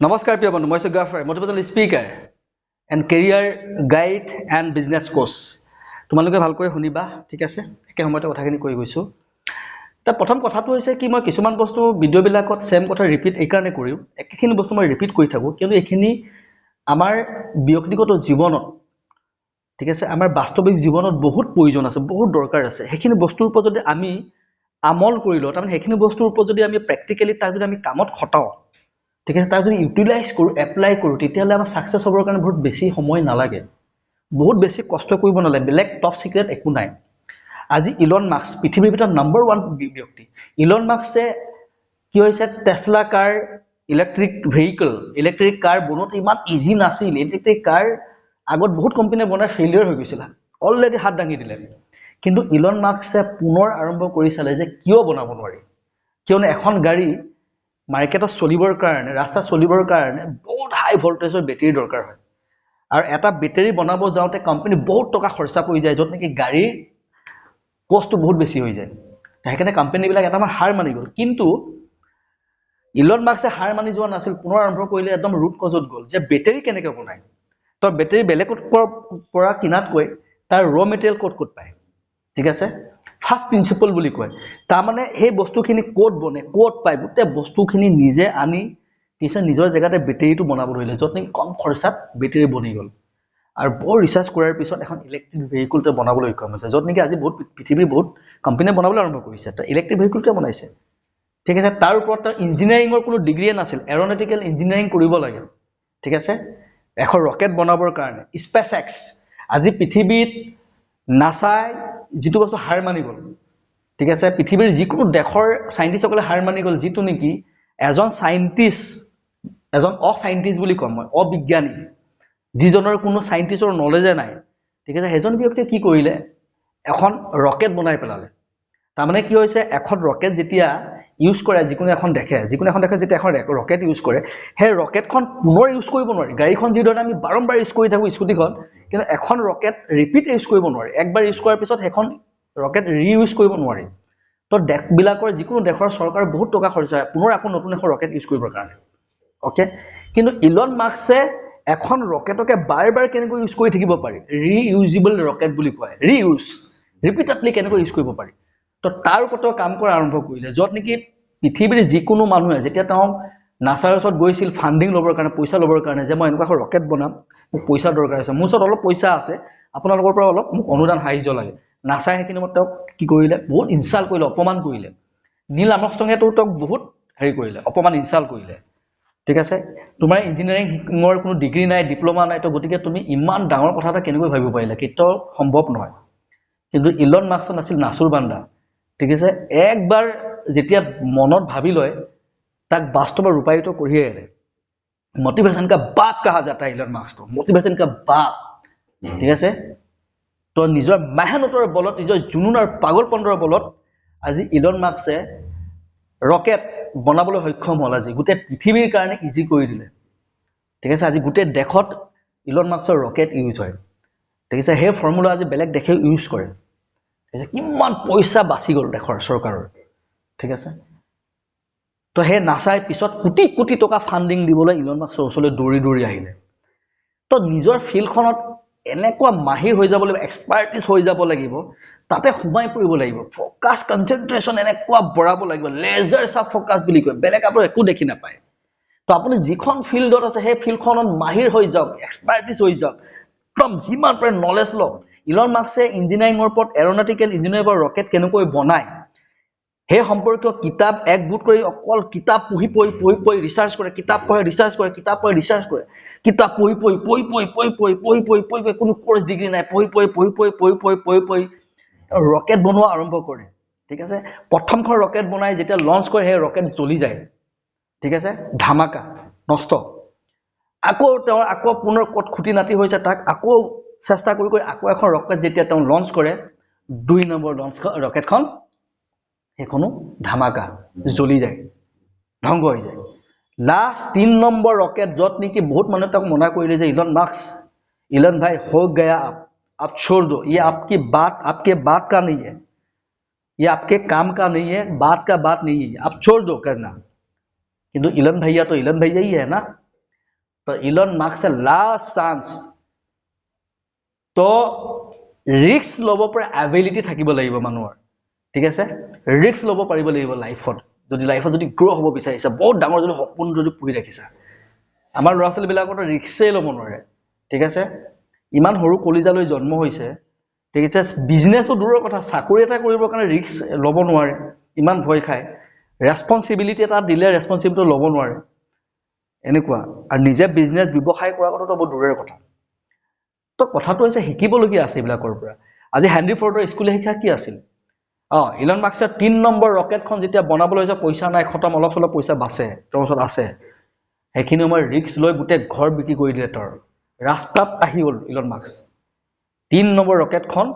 নমস্কাৰ প্ৰিয় বন্ধু, মই হৈছোঁ গাফাৰ, motivational speaker and career guide and business coach। তোমালোকে ভালকৈ শুনিবা, ঠিক আছে? একে সময়তে কথাখিনি কৈ গৈছোঁ। তাৰ প্ৰথম কথাটো হৈছে কি, মই কিছুমান বস্তু ভিডিঅ'বিলাকত ছেম কথা ৰিপিট এইকাৰণে কৰিওঁ, একেখিনি বস্তু মই ৰিপিট কৰি থাকোঁ, কিয়নো এইখিনি আমাৰ ব্যক্তিগত জীৱনত, ঠিক আছে, আমাৰ বাস্তৱিক জীৱনত বহুত প্ৰয়োজন আছে, বহুত দৰকাৰ আছে। সেইখিনি বস্তুৰ ওপৰত যদি আমি আমল কৰি লওঁ, তাৰমানে সেইখিনি বস্তুৰ ওপৰত যদি আমি প্ৰেক্টিকেলি তাক যদি আমি কামত খটাওঁ, ঠিক আছে, তাক যদি ইউটিলাইজ কৰোঁ, এপ্লাই কৰোঁ, তেতিয়াহ'লে আমাৰ ছাকচেছ হ'বৰ কাৰণে বহুত বেছি সময় নালাগে, বহুত বেছি কষ্ট কৰিব নালাগে, বেলেগ টপ চিক্ৰেট একো নাই। আজি ইলন মাস্ক পৃথিৱীৰ ভিতৰত নম্বৰ ওৱান ব্যক্তি। ইলন মাস্কে কি হৈছে, টেছলা কাৰ, ইলেক্ট্ৰিক ভেহিকল, ইলেক্ট্ৰিক কাৰ বনোৱাটো ইমান ইজি নাছিল। ইলেক্ট্ৰিক কাৰ আগত বহুত কোম্পানীয়ে বনাই ফেইলিয়ৰ হৈ গৈছিলে, অলৰেডি হাত দাঙি দিলে। কিন্তু ইলন মাস্কে পুনৰ আৰম্ভ কৰি চালে যে কিয় বনাব নোৱাৰি। কিয়নো এখন গাড়ী মাৰ্কেটত চলিবৰ কাৰণে, ৰাস্তাত চলিবৰ কাৰণে বহুত হাই ভল্টেজৰ বেটেৰী দৰকাৰ হয় আৰু এটা বেটেৰী বনাব যাওঁতে কোম্পানী বহুত টকা খৰচা পৰি যায়, য'ত নেকি গাড়ীৰ কষ্টটো বহুত বেছি হৈ যায়। সেইকাৰণে কোম্পানীবিলাক এটা আমাৰ হাৰ মানি গ'ল। কিন্তু ইলন মাস্কে হাৰ মানি যোৱা নাছিল, পুনৰ আৰম্ভ কৰিলে, একদম ৰুট কজত গ'ল যে বেটেৰী কেনেকৈ বনায়। তো বেটেৰী বেলেগত পৰা কিনাতকৈ তাৰ ৰ মেটেৰিয়েল ক'ত ক'ত পায়, ঠিক আছে, ফাৰ্ষ্ট প্ৰিন্সিপল বুলি কয়। তাৰমানে সেই বস্তুখিনি ক'ত বনে, ক'ত পায়, গোটেই বস্তুখিনি নিজে আনি পিছে নিজৰ জেগাতে বেটেৰীটো বনাব ধৰিলে, য'ত নেকি কম খৰচাত বেটেৰী বনি গ'ল। আৰু বৰ ৰিচাৰ্চ কৰাৰ পিছত এখন ইলেক্ট্ৰিক ভেহিকুল তেওঁ বনাবলৈ সক্ষম হৈছে, য'ত নেকি আজি বহুত পৃথিৱীৰ বহুত কোম্পানীয়ে বনাবলৈ আৰম্ভ কৰিছে। তো ইলেক্ট্ৰিক ভেহিকুল তেওঁ বনাইছে, ঠিক আছে। তাৰ ওপৰত তেওঁ ইঞ্জিনিয়াৰিঙৰ কোনো ডিগ্ৰীয়ে নাছিল, এৰ'নটিকেল ইঞ্জিনিয়াৰিং কৰিব লাগে, ঠিক আছে, এখন ৰকেট বনাবৰ কাৰণে। স্পেচ এক্স, আজি পৃথিৱীত নাছাই যিটো বস্তু হাৰ মানি গ'ল, ঠিক আছে, পৃথিৱীৰ যিকোনো দেশৰ চাইণ্টিষ্টসকলে হাৰ মানি গ'ল, যিটো নেকি এজন চাইণ্টিষ্ট, এজন অচাইণ্টিষ্ট বুলি ক'ম মই, অবিজ্ঞানী, যিজনৰ কোনো চাইণ্টিষ্টৰ নলেজে নাই, ঠিক আছে, সেইজন ব্যক্তিয়ে কি কৰিলে, এখন ৰকেট বনাই পেলালে। তাৰমানে কি হৈছে, এখন ৰকেট যেতিয়া ইউজ কৰে যিকোনো এখন দেশে, যিকোনো এখন দেশে যেতিয়া এখন ৰকেট ইউজ কৰে, সেই ৰকেটখন পুনৰ ইউজ কৰিব নোৱাৰি। গাড়ীখন যিধৰণে আমি বাৰম্বাৰ ইউজ কৰি থাকোঁ, স্কুটিখন, কিন্তু এখন ৰকেট ৰিপিট ইউজ কৰিব নোৱাৰি। একবাৰ ইউজ কৰাৰ পিছত সেইখন ৰকেট ৰিইউজ কৰিব নোৱাৰি। তো দেশবিলাকৰ, যিকোনো দেশৰ চৰকাৰৰ বহুত টকা খৰচ হয় পুনৰ আকৌ নতুন এখন ৰকেট ইউজ কৰিবৰ কাৰণে, অ'কে। কিন্তু ইলন মাস্কে এখন ৰকেটকে বাৰ বাৰ কেনেকৈ ইউজ কৰি থাকিব পাৰি, ৰিইউজেবল ৰকেট বুলি কয়, ৰিইউজ, ৰিপিটেডলি কেনেকৈ ইউজ কৰিব পাৰি, তো তাৰ ওপৰতো কাম কৰা আৰম্ভ কৰিলে, য'ত নেকি পৃথিৱীৰ যিকোনো মানুহে যেতিয়া তেওঁ নাছাৰ ওচৰত গৈছিল ফাণ্ডিং ল'বৰ কাৰণে, পইচা ল'বৰ কাৰণে, যে মই এনেকুৱা এখন ৰকেট বনাম, মোক পইচা দৰকাৰ হৈছে, মোৰ ওচৰত অলপ পইচা আছে, আপোনালোকৰ পৰা অলপ মোক অনুদান সাহাৰ্য লাগে। নাছাই সেইখিনি সময়ত তেওঁক কি কৰিলে, বহুত ইনচাল্ট কৰিলে, অপমান কৰিলে। নীল আৰ্মষ্ট্ৰঙেতো তেওঁক বহুত হেৰি কৰিলে, অপমান, ইনচাল্ট কৰিলে, ঠিক আছে। তোমাৰ ইঞ্জিনিয়াৰিঙৰ কোনো ডিগ্ৰী নাই, ডিপ্ল'মা নাই, তো গতিকে তুমি ইমান ডাঙৰ কথা এটা কেনেকৈ ভাবিব পাৰিলা, কেতিয়াও সম্ভৱ নহয়। কিন্তু ইলন মাস্ক নাছিল নাচোৰ বান্দা, ঠিক আছে। একবাৰ যেতিয়া মনত ভাবি লয়, তাক বাস্তৱত ৰূপায়িত কৰিয়ে এৰে। মটিভেশ্যন का बाप कहा जाता है ইলন মাস্ক को, মটিভেশ্যন का बाप, ঠিক আছে। তো নিজৰ মেহনতৰ বলত, নিজৰ জুনুন আৰু পাগলপন্থৰ বলত আজি ইলন মাস্কে ৰকেট বনাবলৈ সক্ষম হ'ল। আজি গোটেই পৃথিৱীৰ কাৰণে ইজি কৰি দিলে, ঠিক আছে। আজি গোটেই দেশত ইলন মাস্কৰ ৰকেট ইউজ হয়, ঠিক আছে। সেই ফৰ্মুলা আজি বেলেগ দেশেও ইউজ কৰে, ঠিক আছে। কিমান পইচা বাচি গ'ল দেশৰ চৰকাৰৰ, ঠিক আছে। তো সেই নাছাই পিছত কোটি কোটি টকা ফাণ্ডিং দিবলৈ ইলন মাস্কৰ ওচৰলৈ দৌৰি দৌৰি আহিলে। তো নিজৰ ফিল্ডখনত এনেকুৱা মাহিৰ হৈ যাব লাগিব, এক্সপাৰ্টিজ হৈ যাব লাগিব, তাতে সোমাই পৰিব লাগিব, ফ'কাছ, কনচেনট্ৰেশ্যন এনেকুৱা বঢ়াব লাগিব, লেজাৰ চাৰ্প ফ'কাছ বুলি কয়, বেলেগ আপুনি একো দেখি নাপায়। তো আপুনি যিখন ফিল্ডত আছে, সেই ফিল্ডখনত মাহিৰ হৈ যাওক, এক্সপাৰ্টিজ হৈ যাওক, একদম যিমান পাৰে নলেজ লওক। ইলন মাস্কে ইঞ্জিনিয়াৰিঙৰ ওপৰত, এৰ'নটিকেল ইঞ্জিনিয়াৰিঙৰ ওপৰত ৰকেট কেনেকৈ বনায় সেই সম্পৰ্কীয় কিতাপ একগোট কৰি অকল কিতাপ পঢ়ি পঢ়ি পঢ়ি পঢ়ি ৰিচাৰ্চ কৰে, কিতাপ পঢ়ে, ৰিচাৰ্চ কৰে, কিতাপ পঢ়ে, ৰিচাৰ্চ কৰে, কিতাপ পঢ়ি পঢ়ি পঢ়ি পঢ়ি পঢ়ি পঢ়ি পঢ়ি পঢ়ি পঢ়ি পঢ়ি, কোনো কৰ্চ ডিগ্ৰী নাই, পঢ়ি পঢ়ি পঢ়ি পঢ়ি পঢ়ি পঢ়ি পঢ়ি পঢ়ি ৰকেট বনোৱা আৰম্ভ কৰে, ঠিক আছে। প্ৰথমখন ৰকেট বনাই যেতিয়া লঞ্চ কৰে, সেই ৰকেট জ্বলি যায়, ঠিক আছে, ধামাকা নষ্ট। আকৌ তেওঁৰ আকৌ পুনৰ ক'ত খুটি নাটি হৈছে, তাক আকৌ চেষ্টা কৰি কৰি আকৌ এখন ৰকেট যেতিয়া তেওঁ লঞ্চ কৰে, 2 নম্বৰ লঞ্চ ৰকেটখন, সেইখনো ধামাকা জ্বলি যায়, ধ্বংস হৈ যায়। লাষ্ট 3 নম্বৰ ৰকেট, য'ত নেকি বহুত মানুহে তেওঁক মনা কৰিলে যে ইলন মাস্ক, ইলন भाई, हो गया, आप आप छोड़ दो, ये आपकी बात, आपके बात का नहीं है, ये आपके काम का नहीं है, बात का बात नहीं है, आप छोड़ दो करना। কিন্তু ইলন भैया तो इलन भैया ही है ना। তো ইলন মাস্কে লাষ্ট চান্স। তো ৰিস্ক ল'ব পৰা এবিলিটি থাকিব লাগিব মানুহৰ, ঠিক আছে? ৰিস্ক ল'ব পাৰিব লাগিব লাইফত। যদি লাইফত গ্ৰ' হ'ব বিচাৰিছা, বহুত ডাঙৰ যদি সপোন যদি পুহি ৰাখিছা। আমাৰ ল'ৰা ছোৱালীবিলাকতো ৰিস্কেই ল'ব নোৱাৰে, ঠিক আছে? ইমান সৰু কলিজালৈ জন্ম হৈছে, ঠিক আছে, বিজনেছটো দূৰৰ কথা, চাকৰি এটা কৰিবৰ কাৰণে ৰিস্ক ল'ব নোৱাৰে, ইমান ভয় খায়। ৰেচপনচিবিলিটি এটা দিলে ৰেচপনচিবিলিটি ল'ব নোৱাৰে, এনেকুৱা। আৰু নিজে বিজনেছ ব্যৱসায় কৰা কথাটো বহুত দূৰৰে কথা। তো কথাটো হৈছে, শিকিবলগীয়া আছে এইবিলাকৰ পৰা। আজি হেনৰি ফৰ্ডৰ স্কুলীয়া শিক্ষা কি আছিল? ইলন মাস্কে 3 নম্বৰ ৰকেটখন যেতিয়া বনাবলৈ হৈছে, পইচা নাই, খতম, অলপ চলপ পইচা বাচে, তেওঁৰ ওচৰত আছে, সেইখিনি সময়ত ৰিস্ক লৈ গোটেই ঘৰ বিক্ৰী কৰি দিলে। তেওঁৰ ৰাস্তাত আহি গ'ল ইলন মাস্ক। 3 নম্বৰ ৰকেটখন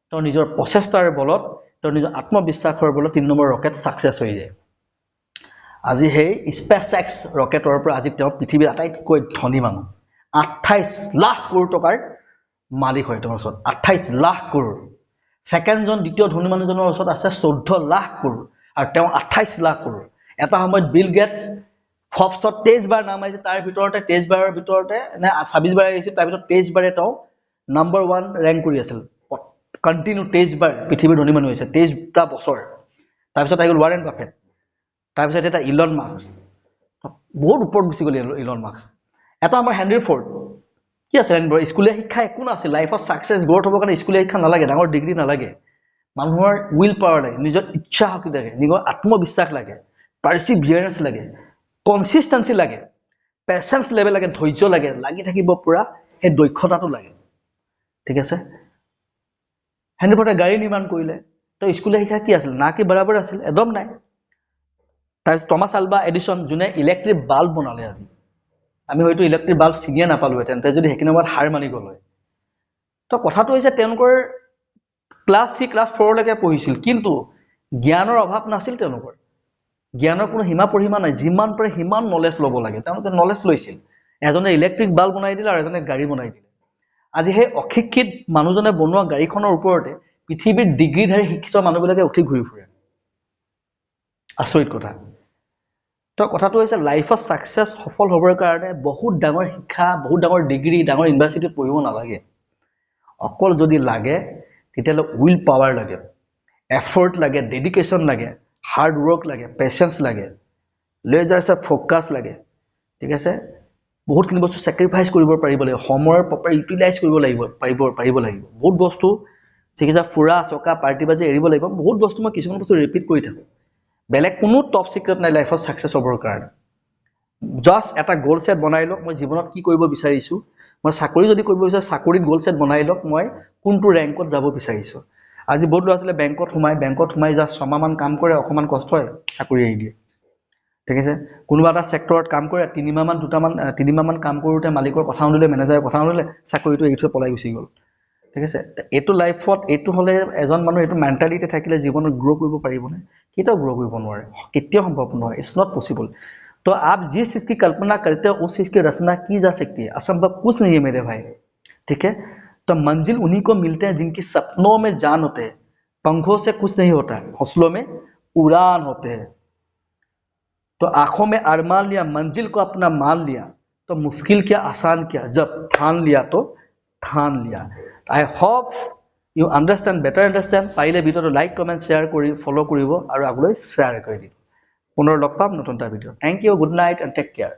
তেওঁ নিজৰ প্ৰচেষ্টাৰ বলত, তেওঁৰ নিজৰ আত্মবিশ্বাসৰ বলত 3 নম্বৰ ৰকেট ছাকচেছ হৈ যায়। আজি সেই স্পেচ এক্স ৰকেটৰ পৰা আজি তেওঁ পৃথিৱীৰ আটাইতকৈ ধনী মানুহ। 28 লাখ কৰোৰ টকাৰ মালিক হয় তেওঁৰ ওচৰত, 28 লাখ কৰোৰ। ছেকেণ্ডজন, দ্বিতীয় ধনী মানুহজনৰ ওচৰত আছে 14 লাখ কৰোৰ আৰু তেওঁ 28 লাখ কৰোৰ। এটা সময়ত বিল গেটছ ফৰ্বছত 23 বাৰ নাম আহিছে, তাৰ ভিতৰতে 23 বাৰৰ ভিতৰতে নে 26 বাৰ আহিছিল, তাৰ ভিতৰত 23 বাৰে তেওঁ নাম্বাৰ ওৱান ৰেংক কৰি আছিল। কণ্টিনিউ 23 বাৰ পৃথিৱীৰ ধনী মানুহ হৈছে, 23টা বছৰ। তাৰপিছত আহি গ'ল ৱাৰেন বাফেট, তাৰপিছত এটা ইলন মাস্ক, বহুত ওপৰত গুচি গ'ল ইলন মাস্ক। এটা আমাৰ হেনৰি ফৰ্ড কি আছে? স্কুলীয়া শিক্ষা একো নাছিল। লাইফত ছাকচেছ, গ্ৰ'থ হ'বৰ কাৰণে স্কুলীয়া শিক্ষা নালাগে, ডাঙৰ ডিগ্ৰী নালাগে। মানুহৰ will power লাগে, নিজৰ ইচ্ছা শক্তি লাগে, নিজৰ আত্মবিশ্বাস লাগে, পাৰ্চিভিয়াৰেঞ্চ লাগে, কনচিষ্টেঞ্চি লাগে, পেচেঞ্চ লেভেল লাগে, ধৈৰ্য লাগে, লাগি থাকিব পৰা সেই দক্ষতাটো লাগে, ঠিক আছে? হেনৰি ফৰ্ডে গাড়ী নিৰ্মাণ কৰিলে। তো স্কুলীয়া শিক্ষা কি আছিল? না কি বৰাবৰ আছিল, একদম নাই। তাৰপিছত টমাছ আলভা এডিচন, যোনে ইলেক্ট্ৰিক বাল্ব বনালে। আজি আমি হয়তো ইলেক্ট্ৰিক বাল্ব চিনিয়ে নাপালোহেঁতেন, তেওঁ যদি সেইখিনি সময়ত হাৰ মানি গ'ল হয়। তো কথাটো হৈছে, তেওঁলোকৰ ক্লাছ 3, ক্লাছ 4লৈকে পঢ়িছিল, কিন্তু জ্ঞানৰ অভাৱ নাছিল তেওঁলোকৰ। জ্ঞানৰ কোনো সীমা পৰিসীমা নাই, যিমান পাৰে সিমান নলেজ ল'ব লাগে। তেওঁলোকে নলেজ লৈছিল। এজনে ইলেক্ট্ৰিক বাল্ব বনাই দিলে আৰু এজনে গাড়ী বনাই দিলে। আজি সেই অশিক্ষিত মানুহজনে বনোৱা গাড়ীখনৰ ওপৰতে পৃথিৱীৰ ডিগ্ৰীধাৰী শিক্ষিত মানুহবিলাকে উঠি ঘূৰি ফুৰে। আচৰিত কথা। তো কথাটো হৈছে, লাইফত ছাকচেছ, সফল হ'বৰ কাৰণে বহুত ডাঙৰ শিক্ষা, বহুত ডাঙৰ ডিগ্ৰী, ডাঙৰ ইউনিভাৰ্চিটিত পঢ়িব নালাগে। অকল যদি লাগে, তেতিয়াহ'লে will power লাগে, এফৰ্ট লাগে, ডেডিকেশ্যন লাগে, হাৰ্ড ৱৰ্ক লাগে, পেচেঞ্চ লাগে, লেজাৰ ফ'কাছ লাগে, ঠিক আছে? বহুতখিনি বস্তু ছেক্ৰিফাইচ কৰিব পাৰিব লাগিব, সময়ৰ প্ৰপাৰ ইউটিলাইজ কৰিব লাগিব, পাৰিব লাগিব। বহুত বস্তু, চিকিৎসা, ফুৰা চকা, পাৰ্টি বাজি এৰিব লাগিব। বহুত বস্তু, মই কিছুমান বস্তু ৰিপিট কৰি থাকোঁ। বেলেগ কোনো টপ চিক্ৰেট নাই লাইফত ছাকচেছ হ'বৰ কাৰণে। জাষ্ট এটা গ'ল ছেট বনাই লওক, মই জীৱনত কি কৰিব বিচাৰিছোঁ। মই চাকৰি যদি কৰিব বিচাৰোঁ, চাকৰিত গ'ল ছেট বনাই লওক, মই কোনটো ৰেংকত যাব বিচাৰিছোঁ। আজি বহুত ল'ৰা ছোৱালীয়ে বেংকত সোমাই জাষ্ট 6মাহমান কাম কৰে, অকণমান কষ্ট হয়, চাকৰি এৰি দিয়ে, ঠিক আছে? কোনোবা এটা ছেক্টৰত কাম কৰে, 3মাহমান, দুটামান, 3মাহমান কাম কৰোঁতে মালিকৰ কথা শুনিলে, মেনেজাৰৰ কথা শুনিলে, চাকৰিটো এৰি থৈ পলাই গুচি গ'ল, ঠিক আছে? এইটো লাইফত এইটো হ'লে এজন মানুহ, এইটো মেণ্টেলিটি থাকিলে জীৱনত গ্ৰ' কৰিব পাৰিবনে? কেতিয়াও গ্ৰ' কৰিব নোৱাৰে, কেতিয়াও সম্ভৱ নহয়। It's not possible. तो आप जिस चीज़ की कल्पना करते हो, उस चीज़ की रचना की जा सकती है। असंभव कुछ नहीं है मेरे भाई, ठीक है? तो मंजिल उन्हीं को मिलते हैं जिनकी सपनों में जान होते हैं। पंखों से कुछ नहीं होता है, हौसलों में उड़ान होते हैं। तो आंखों में अरमान लिया, मंजिल को अपना मान लिया, तो मुश्किल क्या, आसान क्या, जब ठान लिया तो ठान लिया। I hope you understand, better understand. পাৰিলে ভিডিঅ'টো লাইক, কমেণ্ট, শ্বেয়াৰ কৰি ফ'ল' কৰিব আৰু আগলৈ শ্বেয়াৰ কৰি দিব। পুনৰ লগ পাম নতুন এটা video'. Thank you, good night and take care.